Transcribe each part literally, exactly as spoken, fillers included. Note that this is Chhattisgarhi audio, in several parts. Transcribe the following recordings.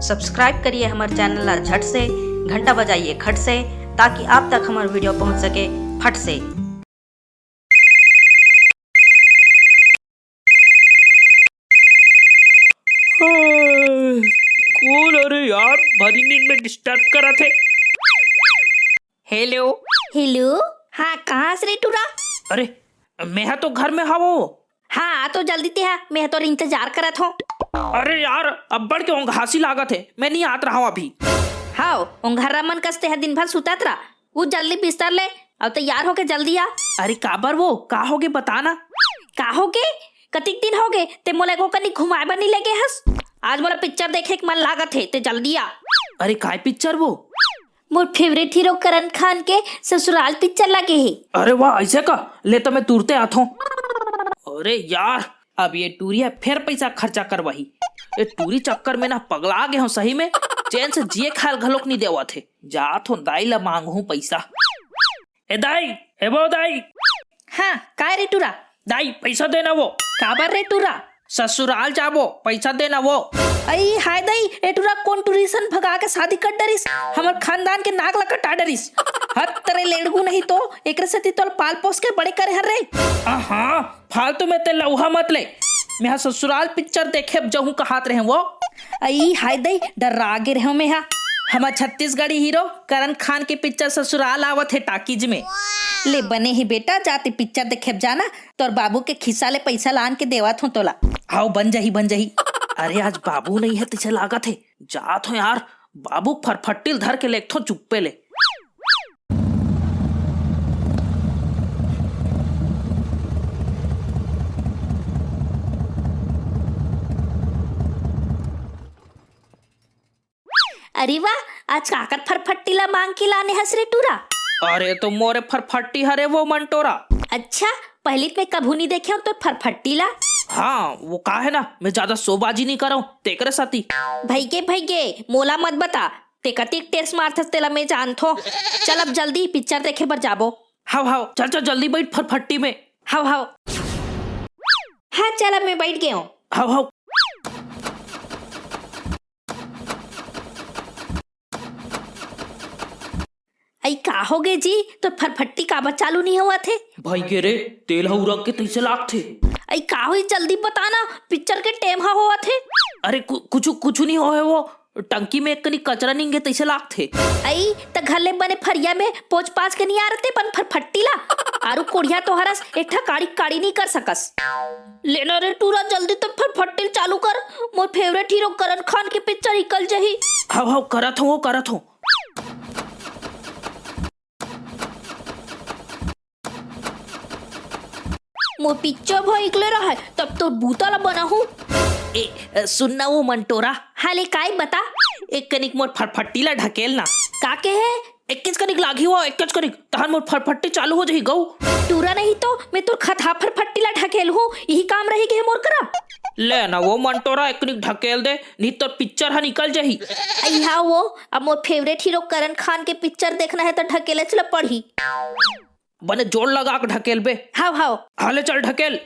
सब्सक्राइब करिए हमर चैनल ला झट से, घंटा बजाइए खट से, ताकि आप तक हमर वीडियो पहुंच सके फट से। कोन अरे यार, भरी नींद में डिस्टर्ब करत हे। हेलो। हेलो। हाँ, कहाँ हस रे टूरा? अरे, मैं हा तो घर में हवो। हाँ, आ तो जल्दी ते हा, मैं हा तोर इंतजार करत हों। अरे यार, अब्बड़ के ओंघासी लागत हे, मैं नहीं आत रहा हूँ अभी। हाव, ओंघर्रा मन कस ते हा दिन भर सुतत रहा। वो जल्दी बिस्तर ले, अउ तैयार होके जल्दी आ। अरे काबर वो, का होगे बता ना। का होगे? कतिक दिन होगे, ते मोला एको कनी घुमाए बर नहीं लेगे हस। आज मोला पिक्चर देखे के मन लागत हे, ते जल्दी आ। अरे काय पिक्चर वो? मोर फेवरेट हीरो करण खान के ससुराल पिक्चर लगे हे। अरे वाह, ऐसे का? ले तो मैं तुरते आत हों। अरे यार, अब ये टूरी हा फेर पैसा खर्चा करवाही। ये टूरी चक्कर में ना पगला गे हों सही में। चैन से जिए खाए ल घलोक नहीं देवत हे। जात हों दाई ला मांगहूं पैसा। ए दाई, ए वो दाई। हाँ, काय रे टूरा? दाई, पैसा देना वो। काबर रे टूरा? ससुराल जाबो, पैसा देना वो। अई हाय दाई, ए टूरा कोन टूरी सन भगा के शादी कर डरिस? हमर खानदान के नाक ला कटा डरिस। हत तेरे लेड़गू नहीं तो, एकरे सेती तोल पाल पोस के बड़े करे हन रे। आहा, फालतू में ते लउहा मत ले। मैं हा ससुराल पिक्चर देखे जहूं कहात रहे वो। अई हाय दई, डर्रा गे रहेंव मैं हा। हमर छत्तीसगढ़ी हीरो करण खान के पिक्चर ससुराल आवत हे टाकीज में। ले बने हे बेटा, जाते पिक्चर देखे जाना, तोर बाबू के खिस्सा ले पैसा लान के देवत हों तोला। हाव, बन जाही, बन जाही। अरे, आज बाबू नहीं हे, तइसे लागत हे। जात हों यार, बाबू फरफट्टी ल धर के लेगथों चुप्पे ले। अरे वाह, आज काकर फरफट्टी ला मांग के लाने हस रे टूरा? अरे, तो मोरे फरफट्टी हरे वो मंटोरा। अच्छा, पहली तो मैं कभू नहीं देखे हों तो फरफट्टी ला। हाँ, वो का हे ना, मैं ज्यादा शोबाजी नहीं करंव, तेकरे सेती। भइगे, भइगे, मोला मत बता, ते कतिक टेस मारथस तेला मैं जानथों। चल अब जल्दी पिक्चर देखे बर जाबो। हाव, हाव, चल, चल, जल्दी बैठ फरफट्टी में। हाव, हाव। हाँ, चल अब मैं बैठ गे हों। हाव, हाव। अई का होगे जी, तोर फरफट्टी काबर चालू नहीं होवत हे? भइगे रे, तेल ह उरक के तइसे लागथे। अई का होइस, जल्दी बता ना, पिक्चर के टेम ह होवत हे। अरे कु-, कुछु, कुछु नहीं होहे वो, टंकी में एक कनी कचरा निंगे तइसे लागथे। अई त घर ले बने फरिया में पोंछ पाछ के नहीं आरते अपन फरफट्टी ला। आरू कोढ़िया तो हरस, एक ठा काड़ी काड़ी नहीं कर सकस। लेना रे टूरा, जल्दी तो फरफट्टी ल चालू कर, मोर फेवरेट हीरो करण खान के पिक्चर निकल जही। हाव, हाव, करत हों वो, करत हों। मोर पिक्चर भर इकले रहे, तब तोर बूता ला बनाहूं। ए, सुन ना वो मंटोरा। हाँ ले, काय बता? एक कनिक मोर फरफट्टी ला ढकेल ना। का के हे? एक्केच कनिक लागही वो, एक्केच कनिक, तहन मोर फरफट्टी चालू हो जाही गऊ। टूरा नहीं तो मैं तोर खतहा फरफट्टी ला ढकेल हूँ, यही काम रही गे मोर करा। ले ना वो मंटोरा, एक कनिक ढकेल दे, नहीं तो पिक्चर ह निकल जाही। अई हाँ वो, अब मोर फेवरेट हीरो करण खान के पिक्चर देखना हे तो ढकेलेच ला पड़ही। बने जोर लगा के ढकेल बे। हाव, हाव। हाँ ले चल ढकेल।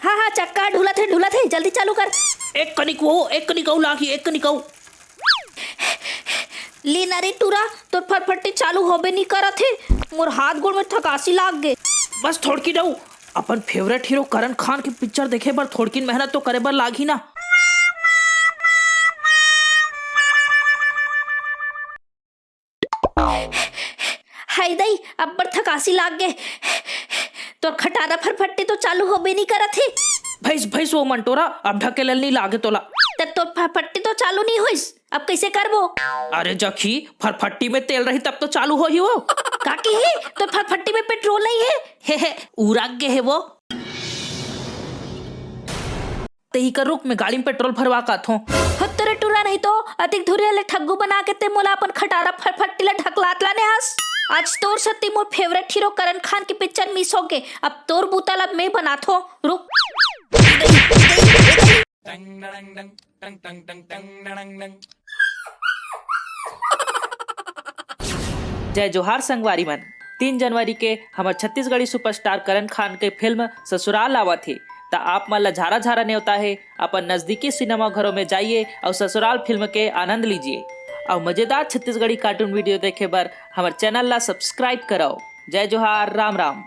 हाँ, हाँ, चक्का ढुलत हे, ढुलत हे, जल्दी चालू कर। एक कनिक वो, एक कनिक अऊ लागी, एक कनिक अऊ। ले ना रे टूरा, तोर फरफट्टी चालू होबे नी करत हे। मोर हाथ गोड़ में थकासी लाग गे। बस थोड़की डऊ, अपन फेवरेट हीरो करण खान के पिक्चर देखे बर थोड़किन मेहनत तो करे बर लागही ना। हाय दई, अब्बड़ थकासी लाग गे। तोर खटारा फरफट्टी तो चालू होबे नी करत हे। भैंस, भैंस वो मंटोरा, अब ढकेलल नी लागे तोला। त तोर फरफट्टी तो चालू नी होइस, अब कइसे करबो? अरे जखी, फरफट्टी में तेल रही तब तो चालू होही वो। का किही? तोर फरफट्टी में पेट्रोल नहीं हे? हे हे, उराग गे हे वो। तेही कर रुक, मैं गाड़ी में पेट्रोल भरवा के आथों। हत्तरे टूरा नहीं तो, अतिक धुरिया ले ठग्गू बना के ते मोला अपन खटारा फरफट्टी ला ढकलात लाने हस। आज तोर सती मोर फेवरेट हीरो करण खान की पिक्चर मिस हो गे। अब तोर बूता ला मैं बनाथों, रुक। जय जोहार संगवारी मन। तीन जनवरी के हमर छत्तीसगढ़ी सुपरस्टार करण खान के फिल्म ससुराल आवत हे। त आप मन ला झारा झारा नेवता हे, अपन नजदीकी सिनेमा घरों में जाइए और ससुराल फिल्म के आनंद लीजिए। और मजेदार छत्तीसगढ़ी कार्टून वीडियो देखे बर हमर चैनल ला सब्सक्राइब कराओ। जय जोहार, राम राम।